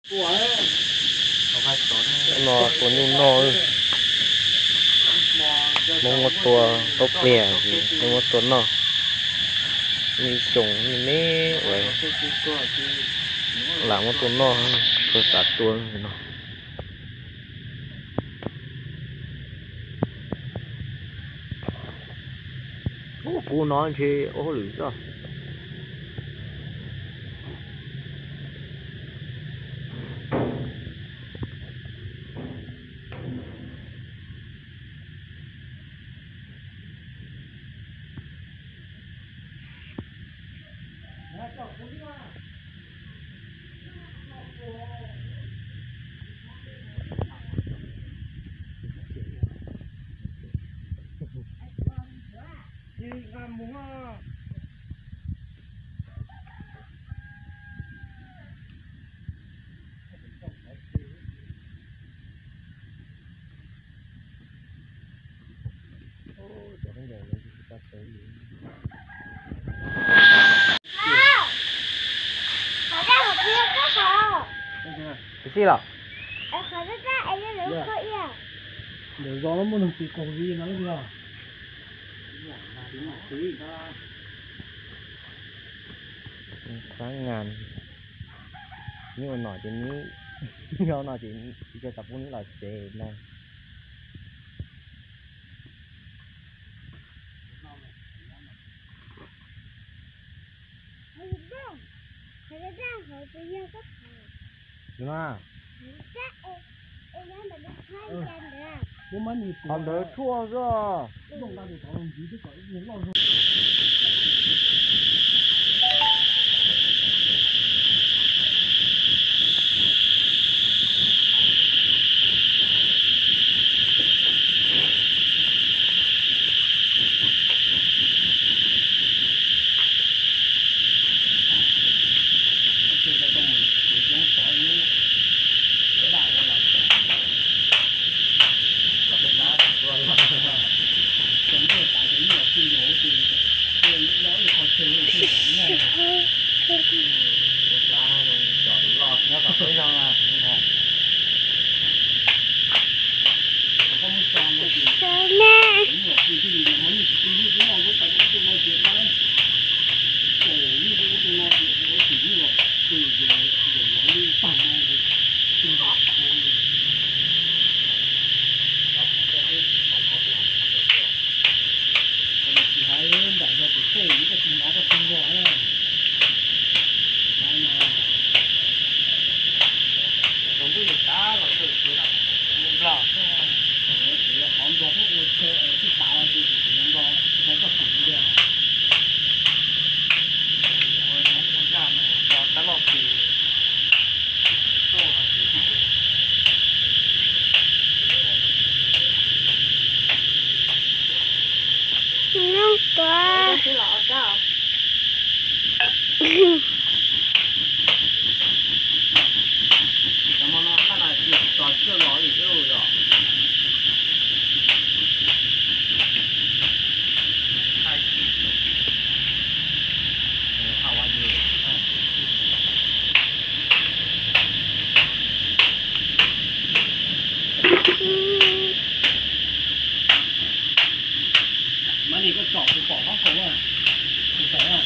No tua nyuj noj, Hmoob muab tua tau pliag ces nej muab tua noj. Nyuj xyoo me me uas lam muab tua noj, tau xav tua no. Ub, kuv no ntshe ua hauj lwm xwb. Tus xij los? Ntawm zos no muaj neeg tis kaus vi no los? Xab ngas, neb ua nom ces neb, neb ua nom ces tsis tso xav pub neb los tsev na. Tus no, qhov ntawd tshuaj xwb. Nyob tuaj. Mab Lis, koj tsom kuv pom qab kaus na, kuv tsom na.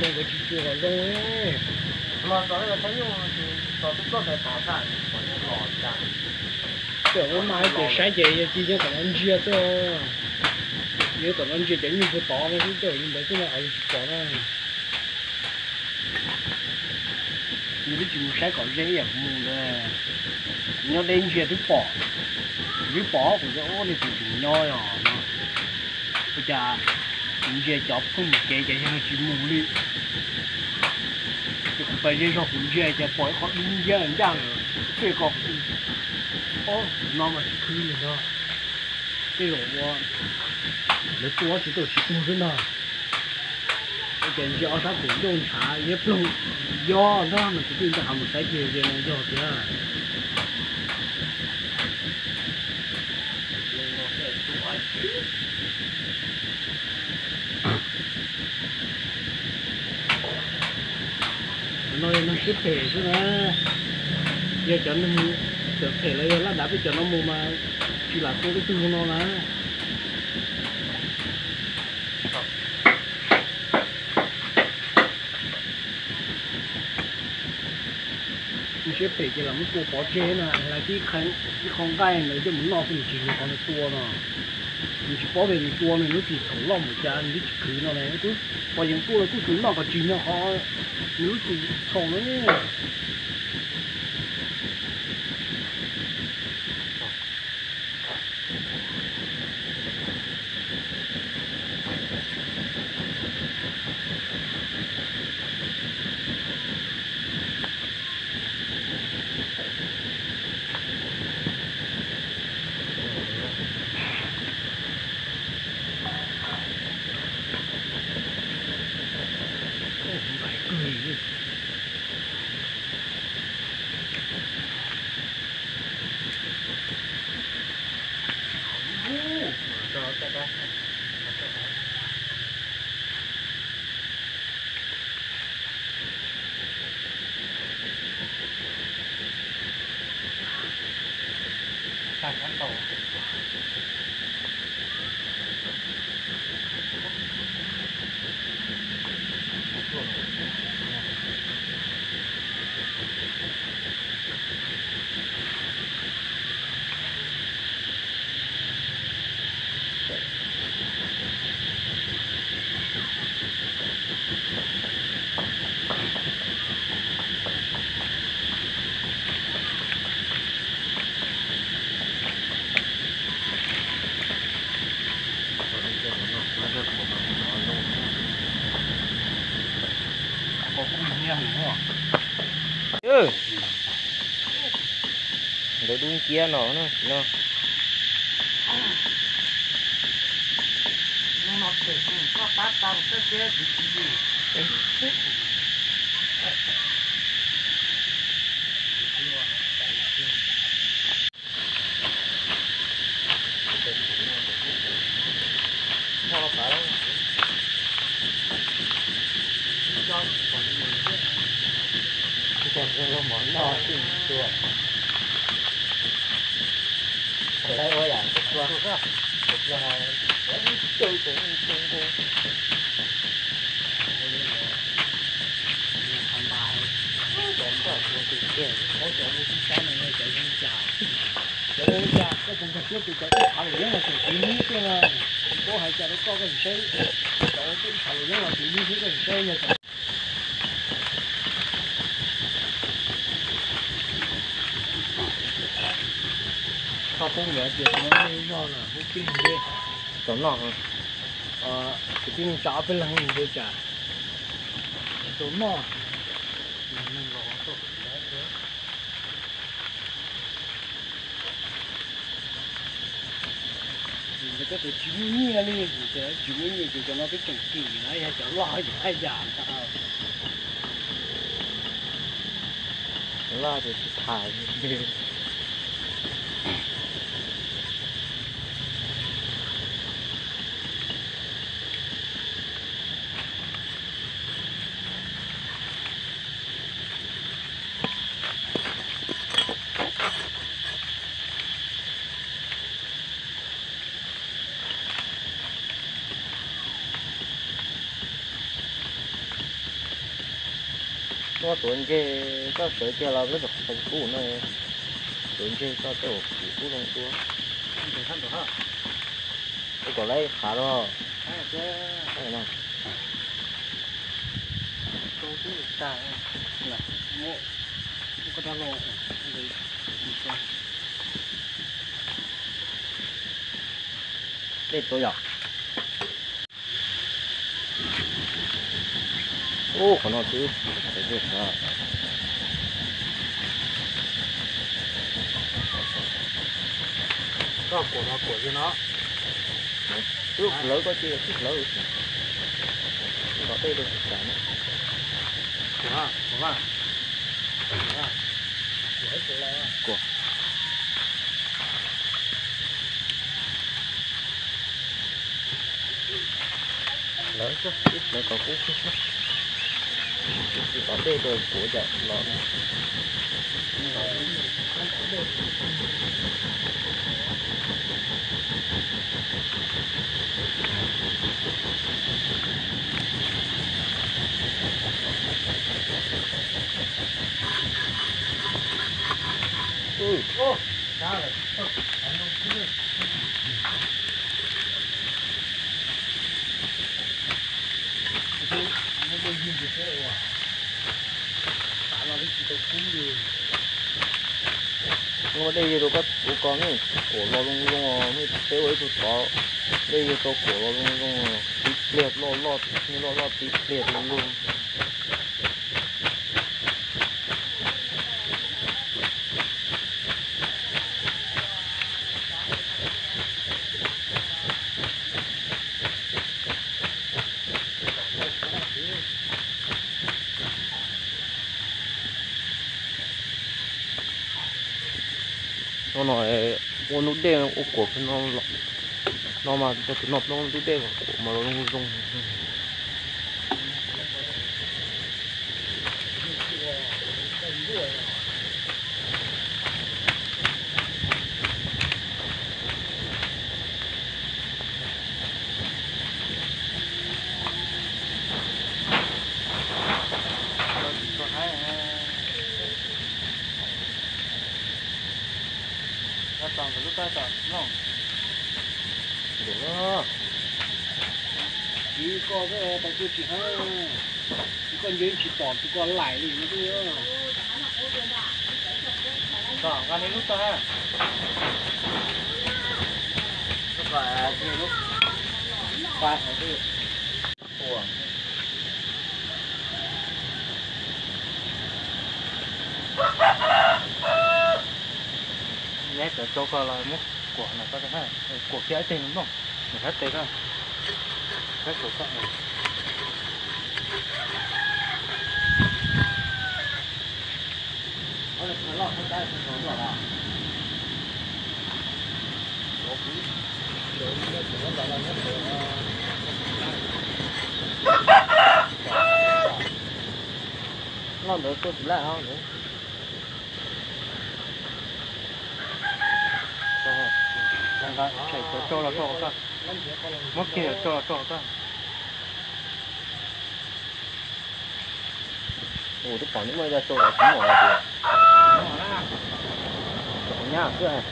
Mus nkawd tsis tshua kom zoo. Los txog lawv thab nyuj txog twb ploj ntawd tod xwb, pom nws los cas. Coj ua mas ces saib ces yog cia li tom no ntsia xwb. Yog tom no ntsia cov nyuj puag tod no xwb, coj li ntawd xwb no qhov yus tsis pom na. Yus twb tsis mus saib kom ze ib yam kuv mus ntawd. Kuv nyob deb ntsia twb pom, kuv twb pom kuv tias ub, nej tus tseem nyob os no. Ua cas kuv ntsia cov phooj ywg kev ces yog tsis mus li. Ces kuv pais ze zog kuv ntsia ces pom ib qho dub nciab ncaj lawm, phem ko. Ob, no mas tsis khwv li ntag. Tej zaum ua lawv tua tsis tau tsis tuag xwb ntag. Ces ntsia ob sab tus ncauj ntshav liab ploog, yog ntag mas tus twb nco qab mus saib kiag ces no yog tiag. No yog neeg siab phem xwb na. Yog cov neeg txawm phem los yog laj dav peb cov no mus mas tsis lam tua lub twg no na. Nws siab phem ces lam muab tua pov tseg na, hais tias ib qho nqaij ntawd coj mus noj xwb, nws tsis yog qhov nws tua no. Nws tsis paub tias nws tua no nws lub txim txhaum loj npaum cas nws twb tsis khwv no ne. Pom yees tuaj los kuj tsis noj kom tsis yog qhov nws lub txim txhaum no. Ntawd dub nciab no na, no. Cov ua cas koj tus nkag siab tus cov ib tshav lawm yeej los tseem tiv nib xwb na. Tsis paub hais cas rau koj, koj sim saib. Cov ua tej ib tshav lawm yeej los tiv nib xwb, koj sim saib yog cov. Koj pub nkawd tias tus no nej zog na, pub pib ntej. Tau noj. Tus tib neeg tsa ob peb leeg ntej cas. Tau noj. Ntawd koj tus tsis muaj nyiaj li, tsis muaj nyiaj ces cov no twb tseem kim na, yog cov loj ces haj yam ntag. Loj ces tsis tham li. Muab tuav ntseg koj sawv kiag los peb rov qab kub no. Tuav ntseg koj tej uas kuv kub zoo dua. Ua kom lawv qhav rau. Dej tuav yom. Ub, qhov no twb dej xwb. Koj kuam no kuam xwb no. Twb hlawv koj cia twb hlawv. Nto dej rau tsis tas na. Kuam, kuam. Kuam. Lawv xwb, ib lawv kom kub xwb xwb. Ib tom dej rau kuav cov los. Ua dej yug rau koj tus ko nej kuam los zoo zoo os, nej peb ua ib tug tod, dej yug rau kuam los zoo zoo, tib pliag loj loj, tib pliag loj loj, tib pliag loj loj. No no, ua ntug dej ua kuam no los, no mas rau tus no plaub ntug dej kuam mas los zoo zoo. Tsis koj tau tuaj tsis hab, tsis koj nce tsis tom tus ko laim li no twb. Nqa li lub tag. Neb cov tsau ko los muab kuam no, kuam kiag ib teg nplooj, nws sab tes ko, sab saum ko. Noj ntawd tuaj tsis laj os. Tshem cov tsau los rau hauv ko. Muab kiag cov tsau los rau hauv ko. Ua twb pom nws muaj ib co tsau los tsis muaj tias. Nyab xwb.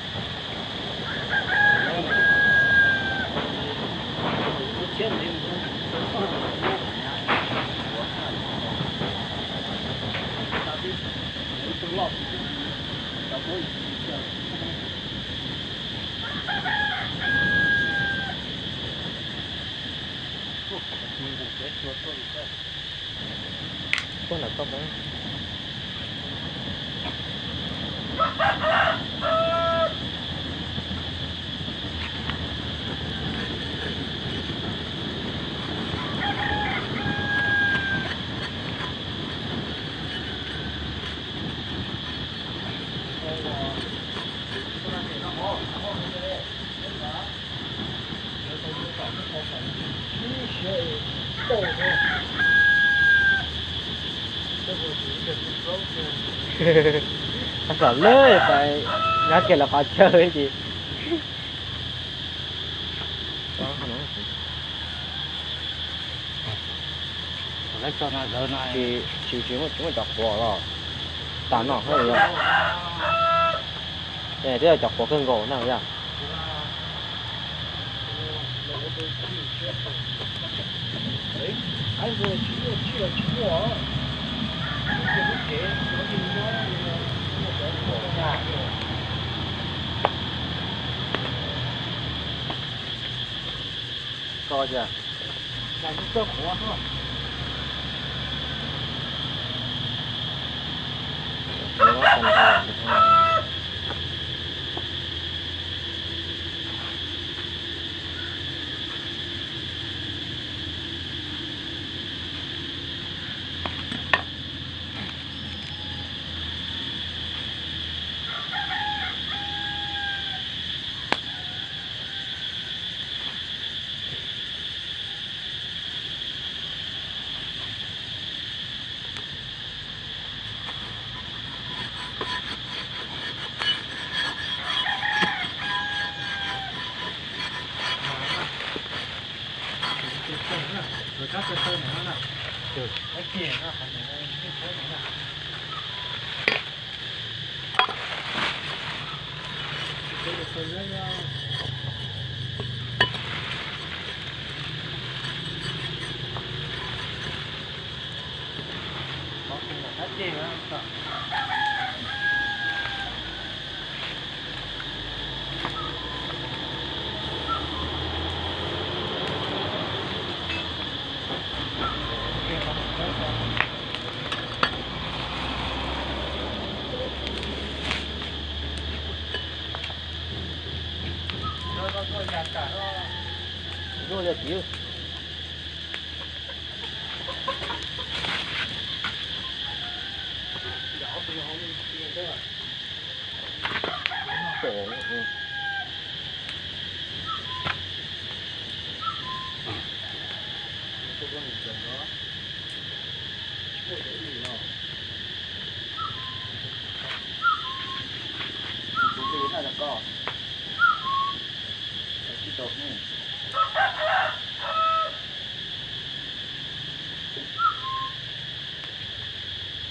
Tuaj ntawm koj. Tom lawm, nyab kiag lawv qhov chaw ces. Tsis, tsis muaj, tsis muaj cov qhuav los tas no hab yog. Twb yog cov qhuav kawg nkaus na yog. Ko tias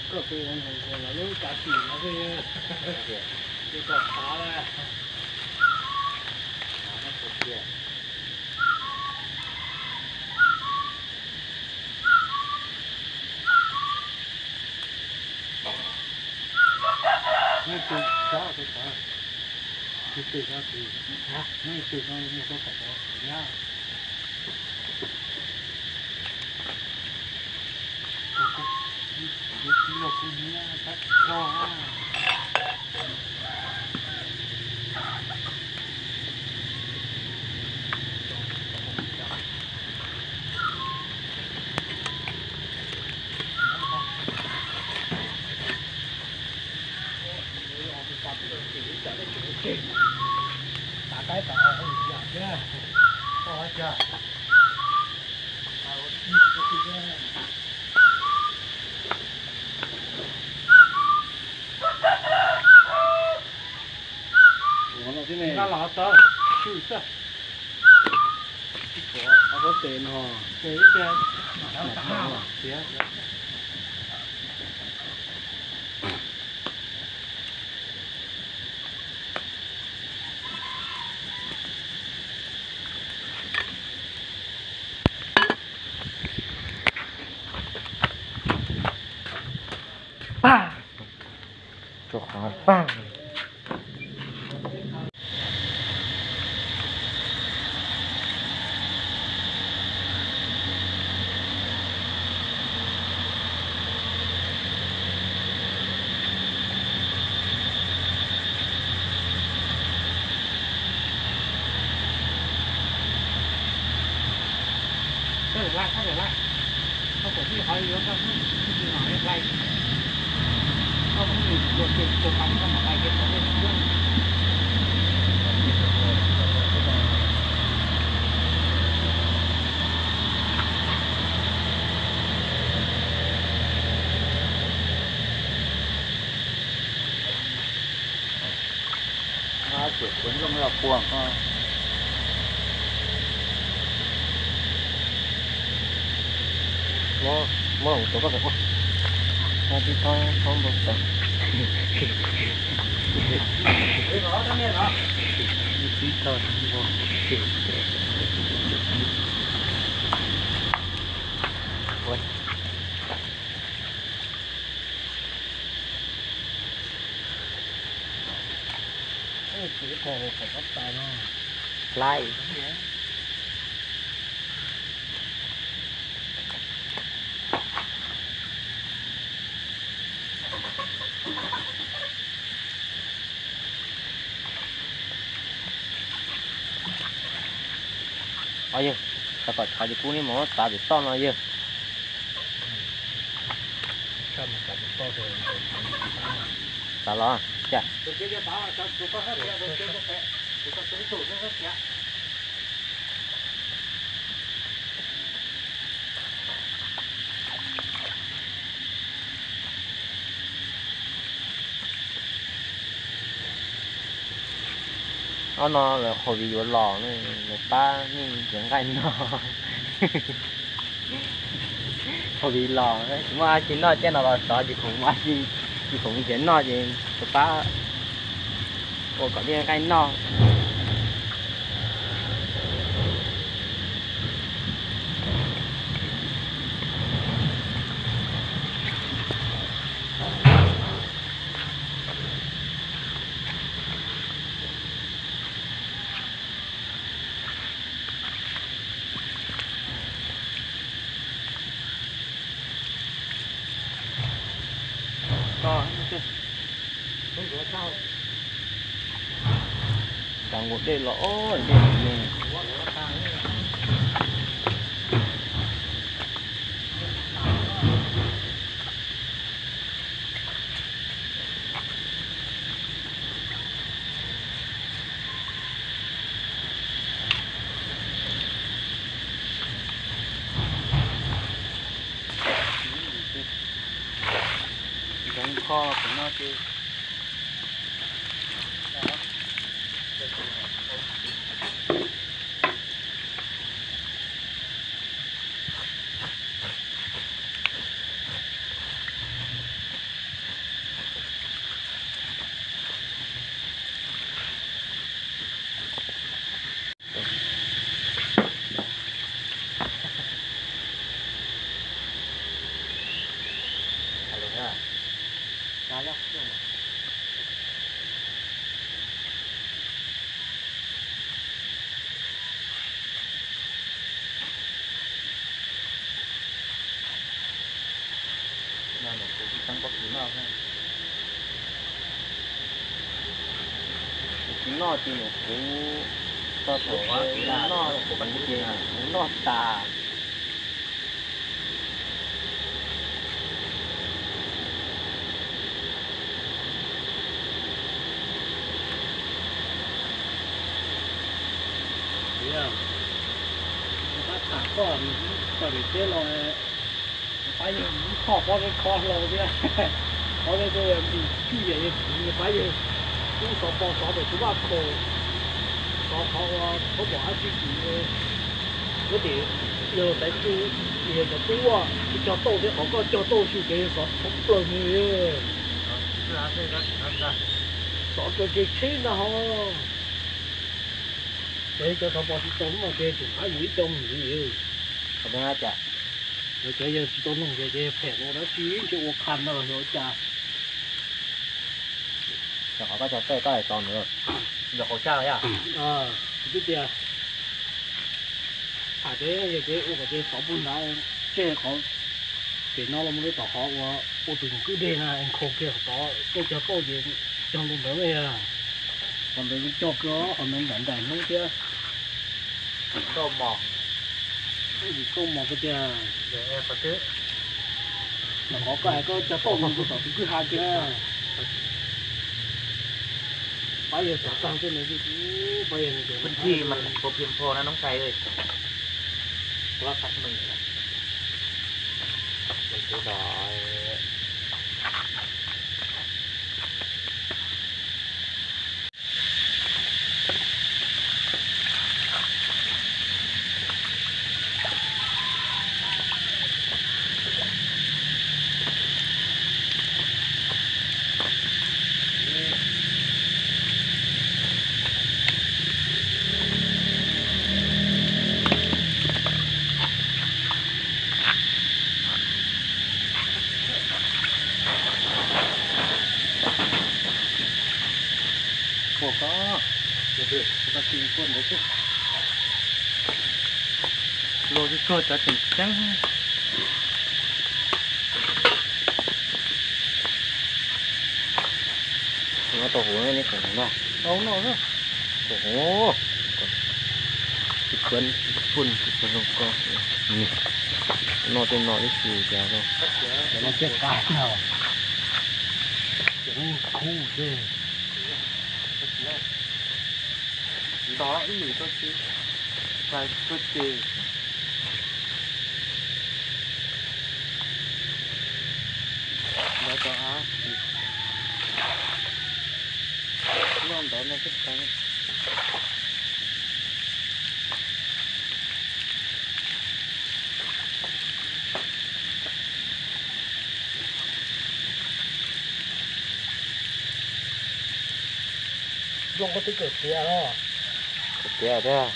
Koj pem los lub kav xim no xwb, ces kom xav lawm. Nej tus sab tus sab, tus twg sab tus, nej tus no mus rau tom tod thiab. Kuv, kuv, kuv tij laug kuv niam tab tsis txog. Ua no thiab ne. Los tau, tshwm xwb. Tsis pom, ob tes no. Ces ib tes, mam txiav. Pag, rau qhov pag. Koj lawm laj, koj lawm laj, koj puas tij qhov yuav koj hnub ib tug no laj, koj hnub nws luag kiag tus kab koj mam laj kiag tau nej xwb. Kuv zoo los puag ko. Los Muab los tuav koj pem ua. Tib thaub thaub npau taws. Tib thaub npau. Laib. Os yawg, tau kom tshov ces kuv niaj mus txav pem toj no yawg. Txav los cas. Ob no lawv qhuas viv yuav los, lawv pab nej nrhiav nqaij noj. Qhuas viv los tsis muaj dab tsi noj, caij no los sov ces khoom, ces khoom nrhiav noj ces lawv pab ua kom nej nqaij noj. Tsav nkaus dej los ob dej ne. Ntxeev kho pem no ces Kuv tsis noj ces kuv txog thaum noj kuv ces kuv noj tas. Pab tham koj txog daim teb los, pab yawg mus kho pob zeb khob hlau thiab, pob zeb tej npis cuj yam yawg txiv, pab yawg tub xov pos xov pem tub vaj khaum, xov qhov ua txhob pom dab tsi kiv. Kuv ces yawg xaiv tub, yawg cov tub ib cog tauj thiab qhov koj cog tauj xwb ces yawg xov thoob plaws mus. Xov kawg kiag tsheb ntag ho. Ces cov xov pos tsis tau hnub no ces tseem qab yus ib co mus ntxiv. Lawv cov yawg tsis tau noog ces phem ua dab tsi ntshe ua qha ntag los yog ua cas. Qhov koj cog tawj koj hais tso ntawd, ntawm qhov xyab los yog? Twb tias tham ces yog ces ua kom ces tov puag nrad tseg qhov pem no los mus rau tom qhov uas ua tus kwj deg na, nkhaus kiag qhov tod, koj cog tauj ces cog nkaus ntawd mas yog. Qhov ntawd cog kawg, qhov ntawd nram nraim hnub thiab. Tsis txawj mos kawg tiag. Ntawm qhov koj hais koj cog tauj mus rau tom tus kwj ha kiag. Pab yawg xov tag tej ntawd, pab yawg tus pheej thij mas tus phim pho na noob kais. Luag tsuag tsuag cov tseem ceeb. No tau huv ne, tau huv no. Tau huv. Tsis pub, tsis pub, tsis pub loo ko. Noj tej no ib tsis cas no. Cov no thiaj qab no. Cov no yeej kub xwb. Ntov ib lwm tuaj tsis, txhais tuaj ces. Ntov rau av, noj ntov no xwb tau. Zoo koj twb kawm tiav los? Kawm tiav thiab.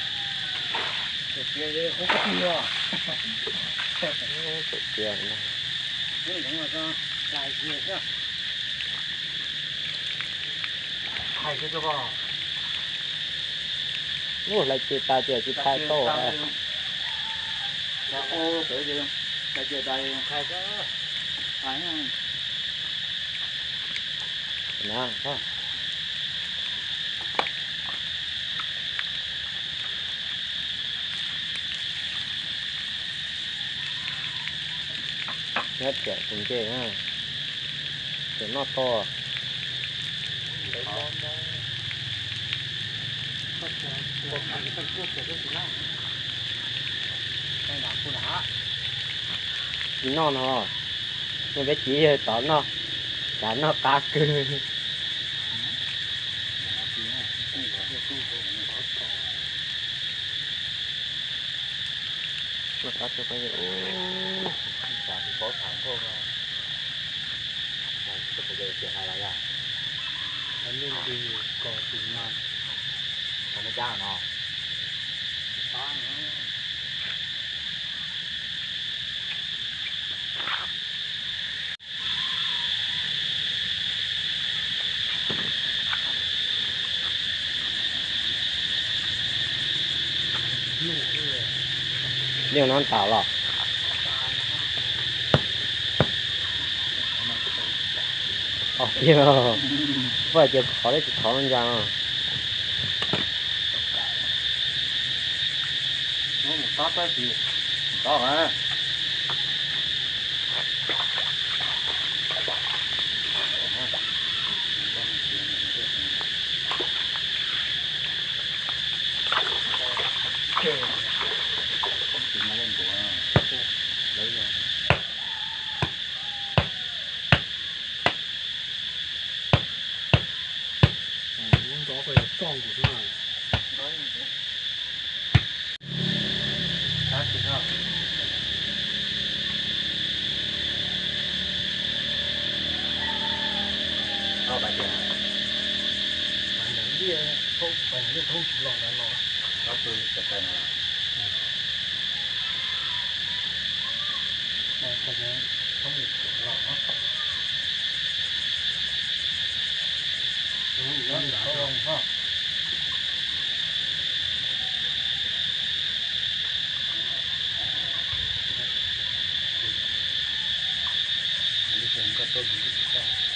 Kawm tiav, kawm tiav. Hlais ces tas tias tsis phais tau. Na, nyob tiam tus ncej na, tiam noj tau. Tsis noj no, nej peb txiv yawg tod noj, cas noj qab kawg. Noj qab kawg pab yawg. Liaj no ntaus los? Au tiag, poj ces thov li tsis thov ntsa. Lub ntov ko yog txoj nkaus xwb na.